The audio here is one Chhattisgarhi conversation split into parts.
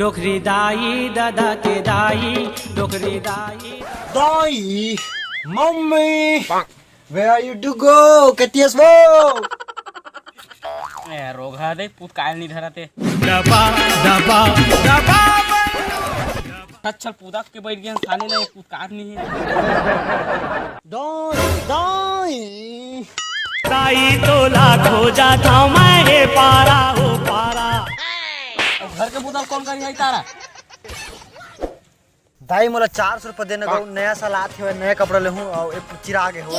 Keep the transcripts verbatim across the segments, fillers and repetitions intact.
डोकरी दाई, दादा के दाई, डोकरी दाई। दाई, mummy, where are you to go? कति हस वो? ए, रोगहा दे, पूत काल नहीं धरते। दबा, दबा, दबा। अच्छा, पूदा के बैठ गया, साले ले, पूत काल नहीं है। दाई, दाई। दाई तोला खोजा था मैं, हे पारा, हो पारा। अब घर के बुता ल कौन करी है तारा? दाई, मोला चार सौ रुपया देना गो, नया साल आत हेवय, नया कपड़ा लेहूं अउ एक चिराग हे हो।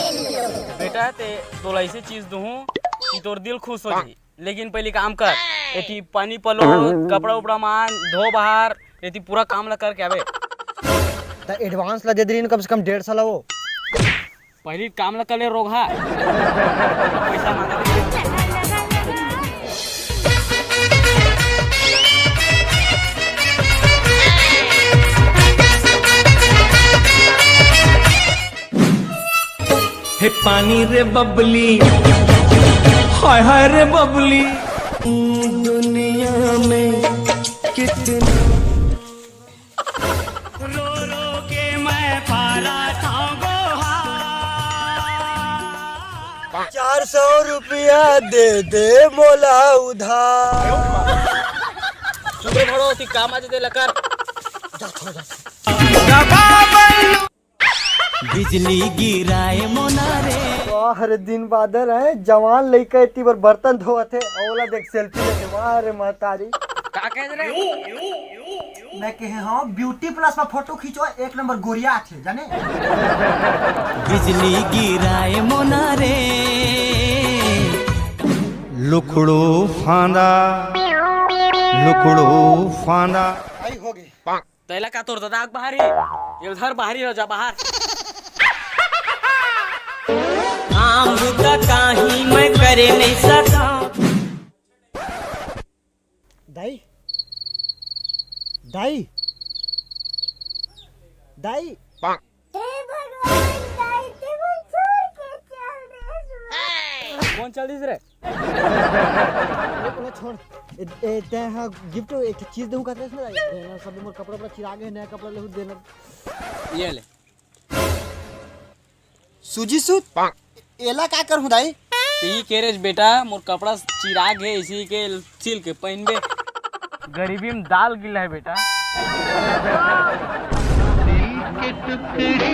बेटा, ते तोला ऐसे चीज दूहूं कि तोर दिल खुश हो जाही, लेकिन पहली काम कर, एती पानी पलो, कपड़ा उपड़ा मान, धो बाहर, एती पूरा काम ला करके आबे। त advance ला दे दे रही कम से कम डेढ़ सौ ला वो। पहली काम ला कर ले रोगहा। पैसा मांगा। हे पानी रे बबली, हाय हाय रे बबली। दुनिया में कितना रो रो के मैं पाला था गोहा। चार सौ रुपया दे दे मोला उधार। चुप रे भड़ो, ती काम आज दे लकर। जा, छोड़, जा। बिजली गिराए मोना रे। वाह रे दिन बादर है, जवान लइका एती बर बर्तन धोवत हे, ओला देख सेल्फी लेथे। वाह रे महतारी। का कहे रे? मैं कहे हाँ, ब्यूटी प्लस में फोटो खींचो, एक नंबर गोरिया आथे, जाने? बिजली गिराए मोना रे। लुखड़ो फांदा, लुखड़ो फांदा। आई होगी। तैला का तोर दादा के बाहरी? ये उधर बाहरी रह जा, बाहर। काम बुता काही मैं करे नहीं सका। दाई, दाई, दाई। हे भगवान, दाई, ते मन छोड़ के चल दे। कौन चल दिस रे? ए, ओला छोड़। ए, ए, तैं हा गिफ्ट एक ठो चीज देहूं कहत रहिस ना, देना सब मोर कपड़ा उपड़ा चिरा गे, नया कपड़ा लेहू देना। ये ले। सूजी सूत? एला का करहूं दाई? ती के रे बेटा, मोर कपड़ा चिरा गे, इसी के सिल के पहनबे। गरीबी में दाल गिला है बेटा। दिल के टुकड़े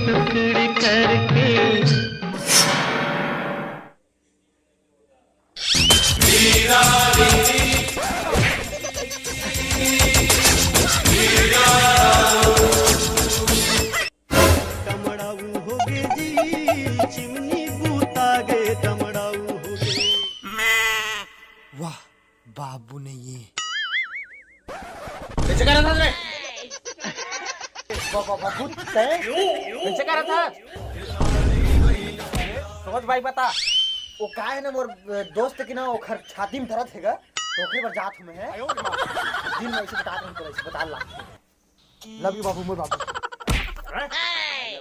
टुकड़े करके तमड़ाऊ हो गे जी, चिमनी बूता गे, तमड़ाऊ हो गे। वाह, बाबू ने ये कैसे करा था रे? बाबा, बाबू, तय? कैसे करा था? समझ भाई, बता। वो का है ना, मोर दोस्त की ना, वो खर छाती में दर्द हैगा, तो ओकरे बर जात हूँ मैं, है। दिन में ऐसे बता रहा हूँ, तो ऐसे बता ला। लव यू बाबू, मोर बाबू।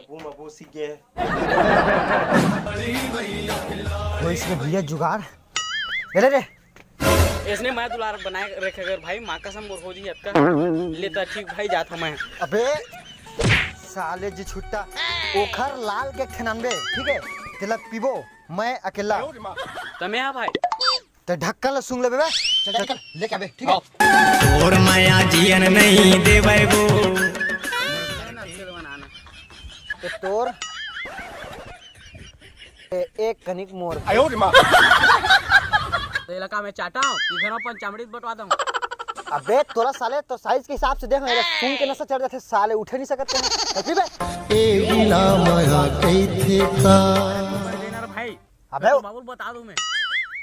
वो बाबू सीख गए। तो इसमें भैया जुगाड़। ले ले रे। इसने मैं दुलार बनाए रखे अगर भाई, माँ कसम मोर हो जी अतका। ले त ठीक भाई, जात हूँ मैं। अबे साले जी छुट्टा, ओखर लाल के ठेनानबे, ठीक है? तेला पीबो मैं अकेला। तमे हाँ भाई। ते ढक्कन ला सूंघ लेबे बे। चल, चल, चल, लेके आबे, ठीक है? तोर मया जियन नहीं देवै वो। तो तोर ए, एक कनिक मोर। आयो रे माँ। तो इलाका में चाटा हूँ, कि घरों पर चामड़ी बंटवा दूँ। अबे तोला साले तो साइज के हिसाब से देख, मेरा सूंघ के नशा चढ़ जाते साले, उठे नहीं सकते हैं। चल पी बे। ए गिला मया कइथे का। भाई, अबे तो मामूल बता दूं मैं।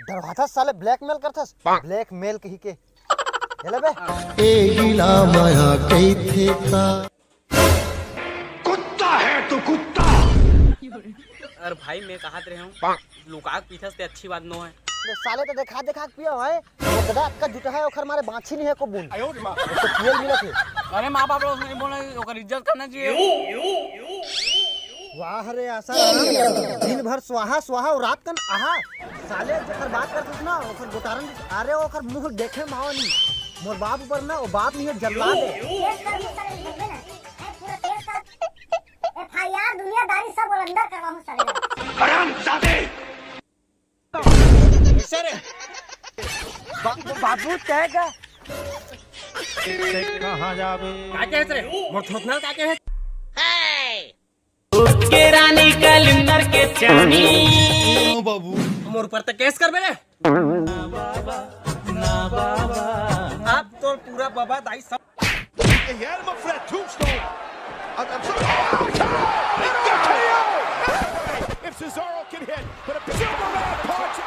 डरवाथस साले, ब्लैकमेल करथस। ब्लैकमेल कही के। ये ले बे। ए गिला मया कइथे का। कुत्ता है तू, कुत्ता। अरे भाई, मैं कहत रहे हूँ, लुका के पीथस ते अच्छी बात नो है। बे साले तो देखा देखा के पिया है। वो दादा अक्का जुटा है, ओखर मारे बाछी नहीं है को बूंद। आयो रे माँ। वो तो पियल मिला थे। अरे माँ बाप लोग नहीं बोले, ओकर इज्जत करना चाहिए। वाह रे आसाराम, दिन भर स्वाहा स्वाहा और रात कन आहा। साले जेकर बात करत हस ना, ओकर गोटारन, अरे ओकर मुंह देखे मावा नहीं। मोर बाप ऊपर ना, वो बाप नहीं है, जल्लाद है। केस कर, केस कर, देखबे ना। ए, पूरा केस कर। एफ आई आर दुनियादारी सब अंदर करवाहूं साले। हरामजादे। कैसे रे? बा-, बाबू तय का। कहाँ जाबे? का कहे रे? मोर थोथना का कहे? के रानी कलिंदर के चानी। ओ बाबू। मोर ऊपर तक केस करबे रे। अब तो पूरा बाबा दाई सब। He had him up for that tombstone. I'm, I'm sorry. Oh, K O! If Cesaro can hit, but a big Superman punch.